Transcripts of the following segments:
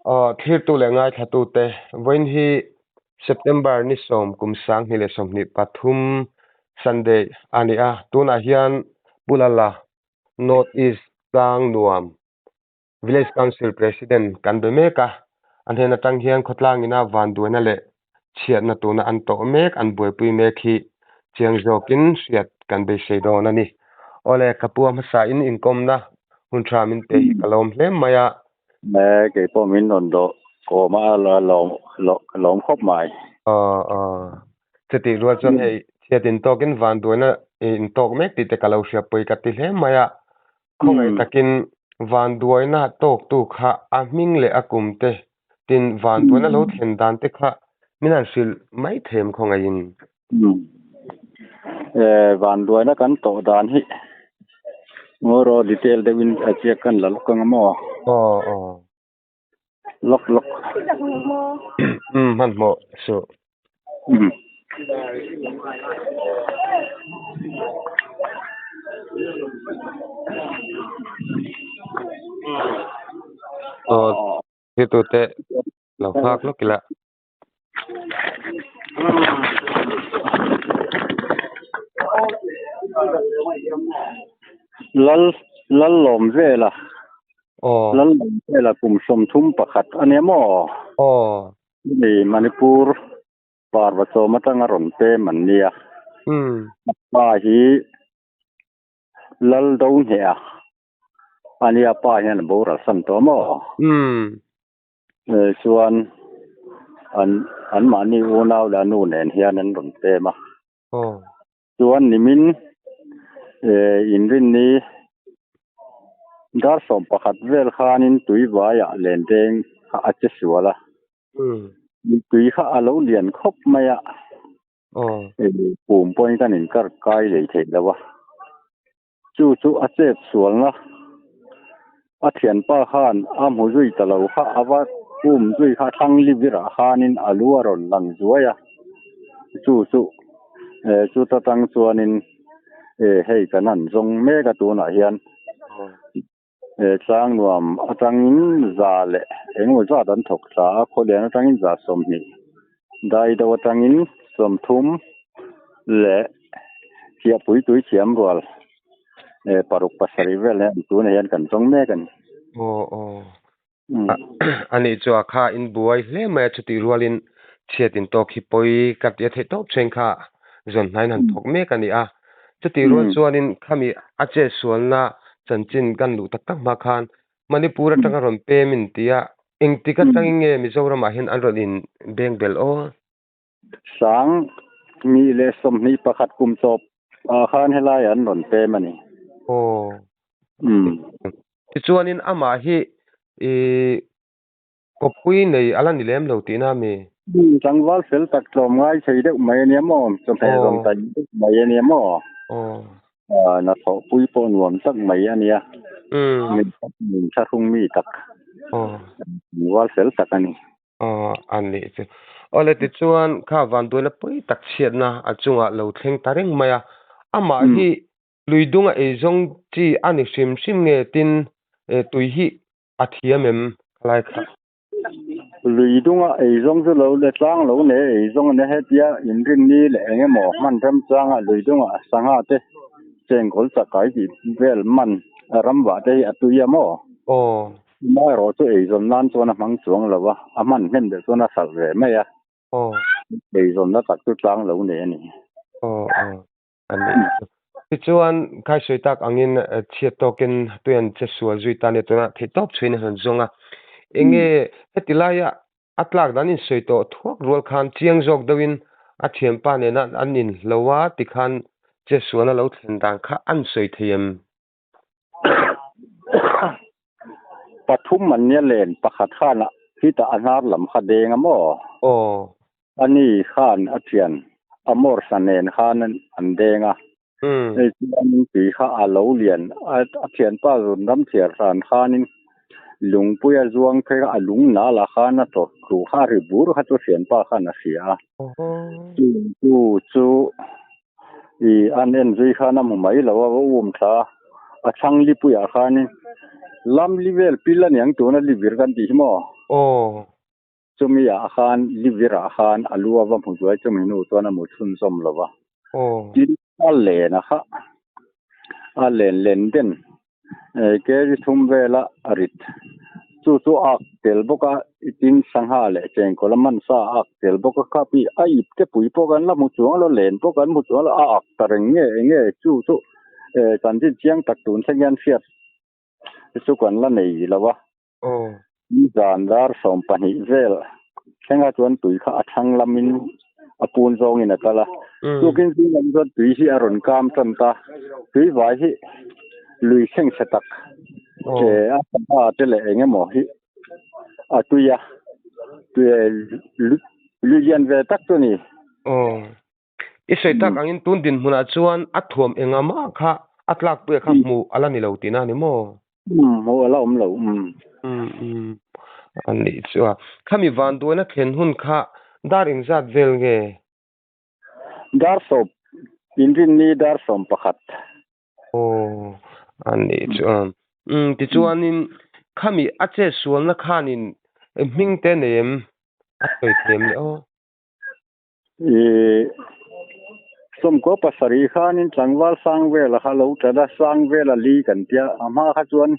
Aw thlirtu leh ngaithlatute, vawiin hi September ni sawm kum 2023 Sunday a ni a, tunah hian Pu Lala North East Tlangnuam Village Council President kan be mek a, a hnen atang hian khawtlang ina vanduaina leh chhiatna tuna an tawh mek, an buaipui mek hi chiang zawkin hriat kan beisei dawn a ni. Awle, ka pu a hmasa in inkawmna hun tha min pe hi ka lawm hle mai a. E, kei pawh min rawn dawh kawm a, lawm lawm khawp mai. Aw aw, chutih rual chuan hei chhiat intawkin vanduaina intawk mek tih te ka lo hriatpui ka ti hle mai a. Khawngaih takin vanduaina tawktu kha a hming leh a kum te tin vanduaina lo thlen dan te kha min han hrilh mai them khawngaihin. E, vanduaina kan tawh dan hi ngawi detail deuhin a chiak kan la lawk ang maw? Aw aw. Lawk lawk. Um hmanhmawh suh. Um. Aw thiltute lo nghak lawk ila. Lal lal lawm vela Aw. Lal lawm vela kum 31 a nia maw? Aw. Ni Manipur Parvachawm atanga rawn pem an nia. Um. Pa hi Lal do hneh a ania pa hian a boral san tawh maw? Um. Chuan an an mahni unau leh a nu nen hian an rawn pem a. Aw. Chuan nimin inrinni dar 11 vel khanin tuivaiah lendeng kha a che sual a. Tui kha a lo lian khawp mai a. Pum pawhin kan inkar kai lei theih lo a. Chu chu a chet sualna a thianpa khan a hmu zui ta lo kha a va um zui kha thlang livirah khanin a lu a rawn lang zuai a. Chu chu chuta tang chuanin hei kan han zawng mek a tunah hian Tlangnuam atangin za leh engemaw zat an thawk thla a, Khawlian atangin za 20, Daido atangin 30 leh Chiahpui tui thiam rual paruk pasarih vel hian tunah hian kan zawng mek a ni. Aw aw. A nih chu a kha in buai hle mai a chutih rualin chhiat in tawk hi pawi ka ti a theih tawp chen kha zawn hnaiin han thawk mek a ni a. Chutih rual chuanin khami a chet sualna chanchin kan luh tak tak hma khan Manipur atanga rawn pem in ti a, engtik atangin nge Mizoramah hian an rawn in beng bel aw? 2021 kum chawp ah khan helai an rawn pem a ni. Aw. Tichuanin amah hi i kawppui nei a la ni lem lo tihna a mi? Tlangval fel tak tlawm ngai thei deuh mai a nia maw? Chawhmeh zawng taih deuh mai a nia maw? Aw. Na thawhpui pawh nuam tak mai a nia. Min thlahrung mi tak. Aw. Tlangval fel tak a ni. Aw a nih chu. Awle tichuan kha vanduaina pawi tak chhiatna a chungah lo thleng ta reng mai a. Amah hi lui dunga eizawng chi a ni hrim hrim nge tin tui hi a thiam em khalai kha? Lui dunga eizawng chu lo le tlang lo nei eizawng a nia hetia inrinni leh eng emaw hman remchanga lui dunga sangha te chengkawl chakai tih vel man ramvah te hi a tui a maw? Aw. Amaherawh chu eizawn nan chuan a hmang chuang lo a, a hman hnem deuh chuan a hralh ve mai a. Aw. Eizawnna tak chu tlang lo nei a ni. Aw aw. A ni. Tichuan khaisawi tak angin chhiat tawkin tuian che sual zui ta nia tuna theih tawp chhuiin a han zawng a. Enge heti laia a tlak dan insawi tawh thuak rual khan chiang zawk deuhin a thianpa nena an inhlo a tikhan che sualna lo thlen dan kha an sawi thei em? Pathum an nia len pakhat khan a khitah a hnar lam kha deng a maw? Aw. Ani khan a thian a mawrsa nen khan an deng a. Hei chuanin tui kha a lo lian a thianpa zun ram thiar hran khanin lungpui a zuang phei kha a lung nal ah khan a tawrh tluh kha a ri bur kha chu thianpa khan a hria a. Chu chu I an en zui khan a hmu mai lo a, va um thla a, a chhang lipuiah khanin lam li vel pil a niang tuna li vir kan tih hi maw? Aw. Chumi ah khan livir ah khan a lu a va hmu zuai chumi hnu chuan a mu chhunzawm lo va. Aw. Tin, a len a kha, a len len den kg thum vela a rit. Chu chu a ak tel bawk a, tin sangha leh chengkawl a man sa a ak tel bawk a, khapi a ip te pui pawh kan la hmu chuang lo, len pawh kan hmu chuang lo, a ak ta reng nge enge chu chu chanchin chiang tak tun thleng hian hriat chu kan la nei lo a. Aw. Nizan dar 12 vel thlenga chuan tui kha a thlang lamin a pun zawngin a kal a. Tukin zing lam chuan tui hi a rawn kam tan ta. Tui vai hi lui thleng chhe tak a sangha te leh eng emaw hi a tui a. Tui lui lian ve tak chu a ni. Aw. I sawi tak angin tun dinhmunah chuan a thuam enga mah kha a tlakpuia kha hmuh a la ni lo tihna a ni maw? Umm, hmuh a la awm lo, umm. Umm, umm, a nih chu a. Khami vanduaina thlen hun kha dar engzat vel nge? Dar sawp, inrinni dar 11. Aw, a nih chu a. Umm, tichuanin khami a chetsualna khanin hming te nei em? A sawi thiam le aw. I 17 khanin tlangval sang vela kha lo tat a, sang vela li kan tia, a hma kha chuan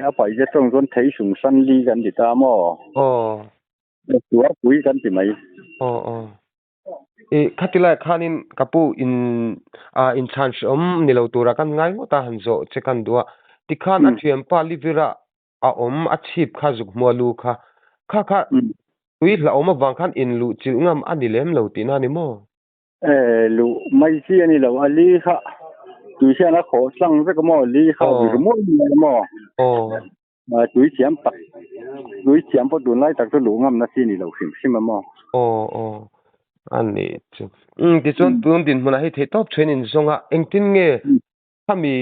a paih te tawng chuan thei sung san li kan ti ta maw? Aw. Tuarpui kan ti mai. Aw aw. I khati lai khanin ka pu in a inchhan hreawm ni lo tura kan ngai ngawt a han zawh che kan duh a, tikhan a thianpa Livira a awm a chhip kha zuk hmua lu kha kha kha tui hlauhawm avang khan in luh chilh ngam a ni lem lo tihna a ni maw? E, luh mai chi a ni lo, a li kha tui hian a khawh tlang vek a maw, li kha vir muai muai a maw? Aw. Tui thiam tak, tui thiam pawh tunlai tak chu luh ngamna chi a ni lo hrim hrim a maw? Aw aw, a nih chu. Umm tichuan tun dinhmunah hei theihtawp then in zawng a, engtin nge Khami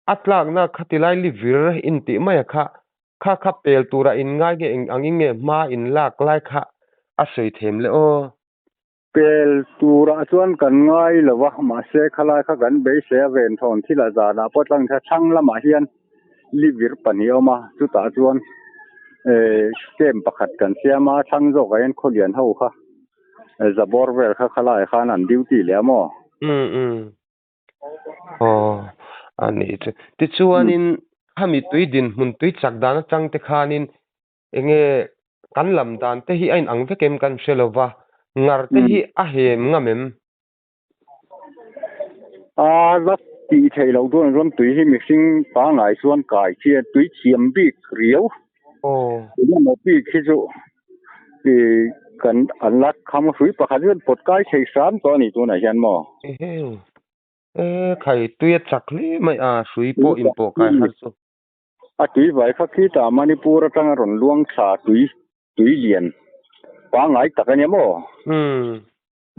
a tlakna khatilai li vir in tih mai a kha, kha kha pel tura in ngai nge eng angin nge hma in lak lai kha a sawi them le aw. Pel turah chuan kan ngai lo va, mahse khalai kha kan beisei a ven thawn thil a zanah pawh tlang kha thlang lamah hian li vir pahnih a awm a, chutah chuan camp pakhat kan siam a, thlang zawkah hian khawlian ho kha zabawr vel kha khalai khan an duty leh a maw? Umm umm. Aw, a nih chu. Tichuanin khami tui dinhmun tui chak dan atang te khanin enge kan lam dan te hi a inang vek em kan hre lo va, ngar te hi a hem ngam em? A la tih theih loh dawn chuan tui hi mihring pangngai chuan kai chi a, tui thiam bik riau. Aw. Engemaw bik hi chu Ih kan an la kham hrui pakhat hian pawt kai thei hram tawh a ni tunah hian maw? Eheu. E khai tui a chak hle mai a hrui pawh in pawh kai har chu. A tui vai kha khitah Manipur atanga rawn luang thla tui tui lian pangngai tak a nia maw? Umm.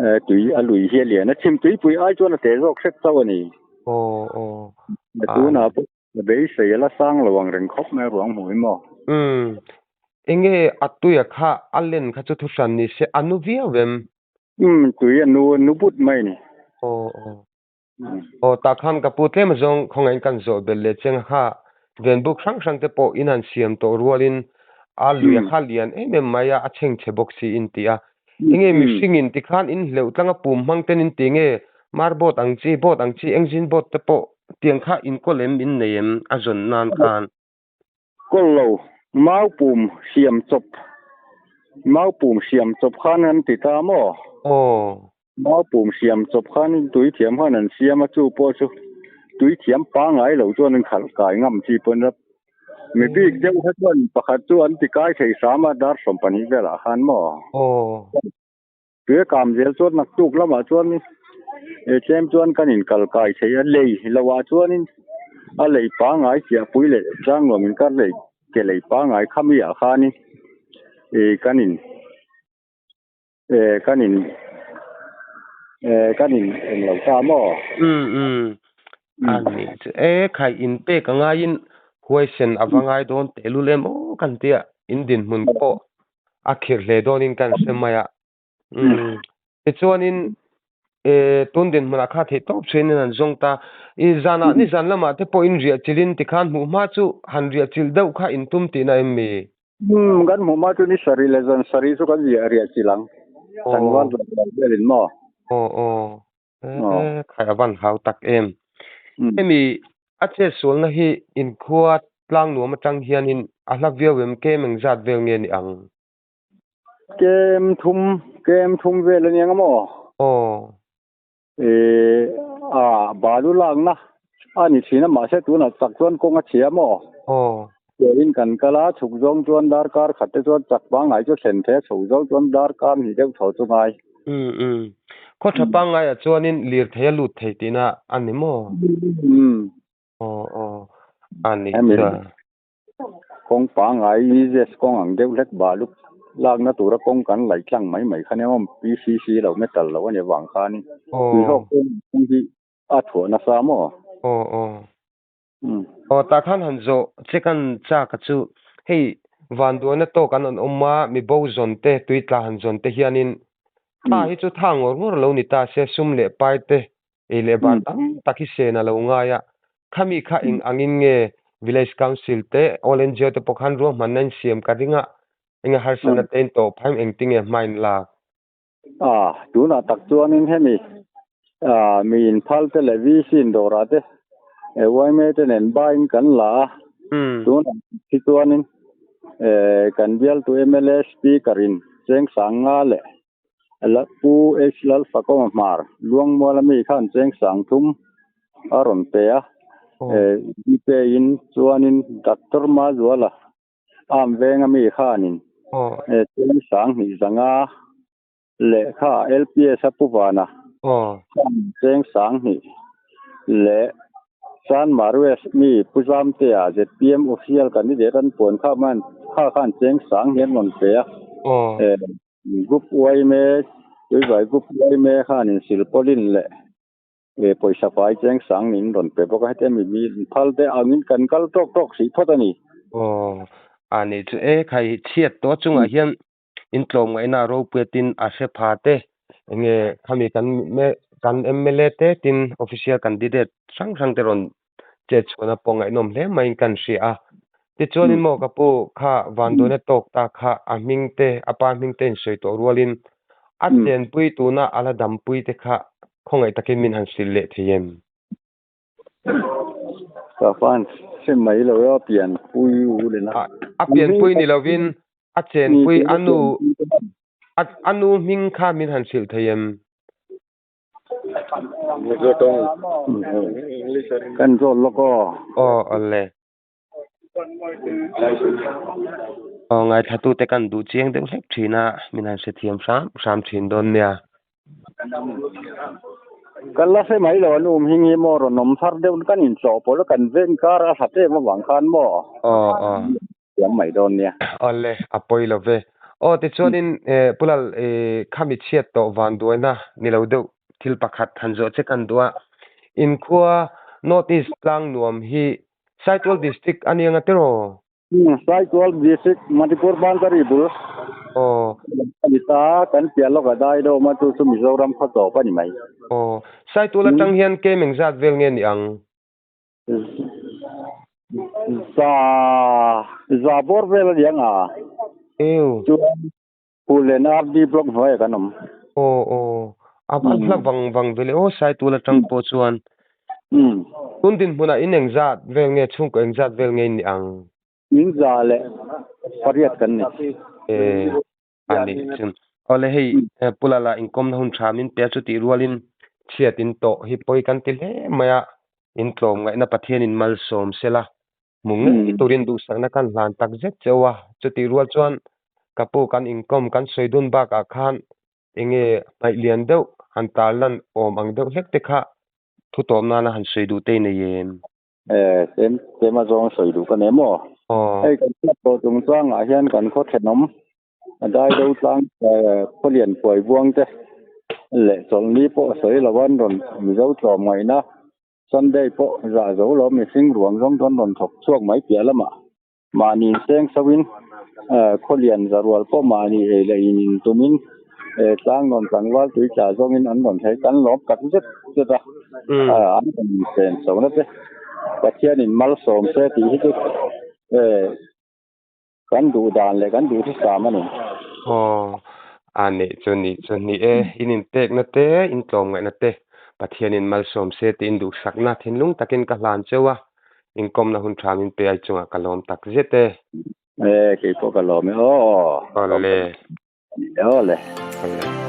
E tui a lui hi a lian a chhim tuipui ai chuan a te zawk hrep chauh a ni. Aw aw. Tunah pawh Ka beisei a la sang lo ang reng khawp mai ruang hmuh hi maw? Umm. Enge a tuia kha a len kha chu thu hran ni se a nu viau em? Umm tui a nu a nu but mai ni. Aw aw. Aw tah khan ka pu tlem azawng khawngaihin kan zawh belh leh cheng a kha venbuk hrang hrang te pawh in han siam tawh rualin a lui a kha lian em em mai a a chheng chhe bawk si in ti a. Enge mihring in tikhan in hleuh tlang a pum hmang ten in ti nge mar boat ang chi boat ang chi engine boat te pawh tiang kha in kawl em in nei em a zawn nan khan. Kawl lo mau pum siam chawp mau pum siam chawp khan an ti ta maw? Aw. Mau pum siam chawp khan tui thiam khan an siam a chu pawh chu tui thiam pangngai lo chuan an khalh kai ngam chi pawn a Mi bik deuh kha chuan pakhat chu an ti kai thei hram a, dar 12 velah khan maw? Aw. Tui a kam zel chuan naktuk lamah chuan e tlem chuan kan inkal kai thei a, lei lohah chuanin a lei pangngai chiahpui leh tlangnuam inkar lei ke lei pangngai khami ah khanin e kan in E kan in e kan in eng lo ta maw? Umm umm a nih chu e khai in pek a ngaiin huaisen a va ngai dawn tehlul em aw kan tia in dinhmun pawh a khirh hle dawnin kan hre mai a umm tichuanin e tun dinhmunah kha theih tawp chhuin in han zawng ta i zanah nizan lamah te pawh in riah chilhin tikhan hmuh hma chu han riah chilh deuh kha in tum tihna em mi? Umm kan hmuh hma chu ni sarih leh zan sarih chu kan ziah riah chilh ang. Tlangval zan rual velin maw? Aw aw. E khai a van hau tak em. Hemi a chetsualna hi inkhua tlang nuam atang hianin a hla viau em kem engzat vel nge ni ang? Kem thum, kem thum vel a nia nga maw? Aw. E a balu lakna a ni thin a mahse tunah chak chuan kawng a chhia maw? Aw. Tiahin kan kal a, chhuk zawng chuan darkar khat te chuan chak pangngai chu thlen thei a, chhuk zawng chuan darkar hnih deuh tho chu ngai. Umm umm. Khaw tha pangngaiah chuanin lirthei a lut thei tihna a ni maw? Umm. Aw aw. A ni chuan. Kawng pangngai EZS kawng ang deuh hlek balu lakna tura kawng kan laih tlang mai mai kha nia maw PCC lo metal lo a nih avang khanin tuihawk kawng hi a thuah nasa maw? Aw aw. Aw tah khan han zawh che kan chak a chu hei vanduaina tawk an rawn awm a mi bo zawn te tui tla han zawn te hianin tha hi chu tha ngawr ngawr lo ni ta se sum leh pai te ei leh bar tam tak hi sen a lo ngai a khami kha eng angin nge village council te all NGO te pawh khan ruahmanna in siam ka ring a eng a harsatna te in tawh phai engtinge hma in lak. A, tunah tak chuanin hemi mi inphal te leh VC in dawrah te yma te nen bain kan la a, tunah hi chuanin kan bialtu mla speaker in cheng sang nga leh Pu H Lalfakawma Hmar Luangmuala mi khan cheng sang thum a rawn pe a, Gpay in chuanin Doctor Mazuala Am venga mi khanin cheng sang hnih zanga lehkha LPS a pu vana khan cheng sang hnih leh San Marues mi Pu Zamtea zpm official candidate an puan kha man kha khan cheng sang hnih an rawn pe a. Group yma Tuivai Group yma khanin silpaulin leh pawisa fai cheng sang nin rawn pe bawk a, hetiang mi mi phal te angin kan kal tawk tawk hrih phawt a ni. Aw, a nih chu e, khai chhiat tawh chungah hian in tlawm ngaihna a ropui a tin a hre pha te, enge khami kan kan mla te tin official candidate hrang hrang te rawn chet chhuahna pawh ngaihnawm hle maiin kan hria a. Tichuanin maw ka pu kha vanduaina tawk ta kha a hming te a pa hming te in sawi tawh rualin a chenpui tuna a la dampui te kha khawngaih takin min han hrilh leh thei em? Ka fan hre mai lo e a pianpui u leh a. A pianpui ni lovin a chenpui a nu a nu hming kha min han hrilh thei em? Kan zawt lawk aw. Aw awle. Aw ngaithlatute kan duh chiang deuh hlek thin a, min han hrethiam hram hram thin dawn nia. Kan la hre mai lo an um hing hi maw rawn awm thar deuh kan intlawh pawh la kan veng kar a hlat em avang khan maw. Aw aw. Thiam mai dawn nia. Awle a pawi lo ve. Aw tichuanin Pulal khami chhiat tawh vanduaina ni lo deuh thil pakhat han zawh che kan duh a, inkhua North East tlang nuam hi Saitual District a nia nga tiraw? Umm, Saitual District, Manipur boundary bul. Aw. A ni ta, kan piah lawk a dai dawm a, chu chu Mizoram khaw tawp a ni mai. Aw, Saitual atang hian kem engzat vel nge ni ang? Za, za bawr vel a ni ang a. Ew. Chuan Phullen RD block hnuaiah kan awm. Aw aw, a va hla vang vang ve le aw Saitual atang pawh chuan. Tun dinhmunah in engzat vel nge chhungkaw engzat vel nge in ni ang? In za leh pariat kan ni. E a nih chun. Aw le hei Pu Lala inkawmna hun tha min pe a chutih rualin chhiat in tawh hi pawi kan ti hle mai a, in tlawm ngaihna Pathianin malsawm sela Hmu ngei turin duhsakna kan hlan tak zet cheu a, chutih rual chuan ka pu kan inkawm kan sawi dun bakah khan enge hmaih lian deuh han tarlan awm ang deuh hlek te kha thu tawp nana han sawi duh te i nei em? E, tlem tlem a zawng sawi duh ka nei maw? Aw. Hei kan hriat tawh chungchangah hian kan khaw thenawm a dai do tlang khawlian puai buang te leh chawlhni pawh sawi lo an rawn Mizo tlawm ngaihna Sunday pawh zah zo lo mihring ruang zawng chuan rawn thawk chhuak mai piah lamah mahni seng soin khawlian za rual pawh mahni ei leh in in tumin tlang nuam tlangval tui tla zawngin an rawn thei kan lawm tak zet zet a an rawn insen chona te Pathianin malsawm se tih hi chu. Kan duh dan leh kan duhthusam a ni. Aw, a nih chu nih chu ni e, in inpekna te, in tlawmngaihna te Pathianin malsawm se tiin duhsakna thinlung takin ka hlan cheu a, inkawmna hun tha min pe ai chungah ka lawm tak zet e. E, keipawh ka lawm e aw. Awle. Awle. Awle.